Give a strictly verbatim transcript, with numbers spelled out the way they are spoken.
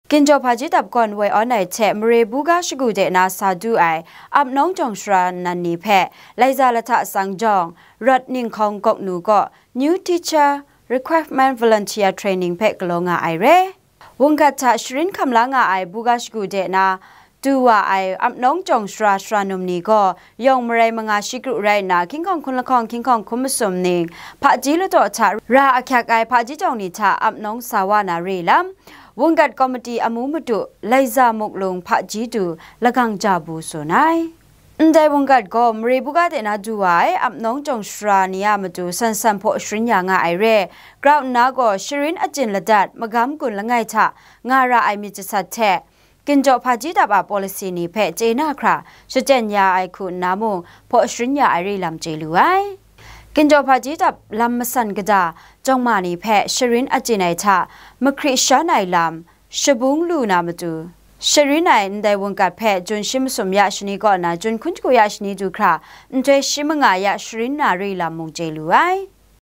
Ginjaw Hpaji Dap gawn woi awn ai hte mare buga shagu de na sa du ai ap nawng jawng sara nan ni hpe laiza lahta tsang jawng, rawt ninghkawng gawk nu kaw New Teacher Recruitment Volunteer Training hpe galaw nga ai re. Wunggat hta sharin hkam la nga ai buga shagu de na du wa ai ap nawng jawng sara sara num ni gaw yawng marai manga shi kru rai nna, hkying hkawng hkun lahkawng hkying hkawng hkun masum ning hpaji ladaw hta ra ahkyak ai hpaji jawng ni hta ap nawng sa wa na re lam, wunggat kawmati amu madu laiza muklung hpaji du lagang ja bu tsun ai. Ndai wunggat gaw mare buga de na du wa ai ap nawng jawng sara ni a matu san san hpaw sharin ya nga ai re. Grau nna gaw sharin ajin ladat magam gun langai hta nga ra ai myit jasat hte, Ginjaw Hpaji Dap a policy ni hpe chye na hkra shachyen ya ai hku nna mung hpaw sharin ya ai re lam chye lu ai. Ginjaw Hpaji Dap lam masan kata jawng ma ni hpe sharin ajin ai hta mahkri shan ai lam, shabung lu na matu, sharin ai ndai wunggat hpe jun shi masum ya shani kaw na jun hkun hku ya shani du hkra nhtoi shi manga ya sharin na re lam mung chye lu ai.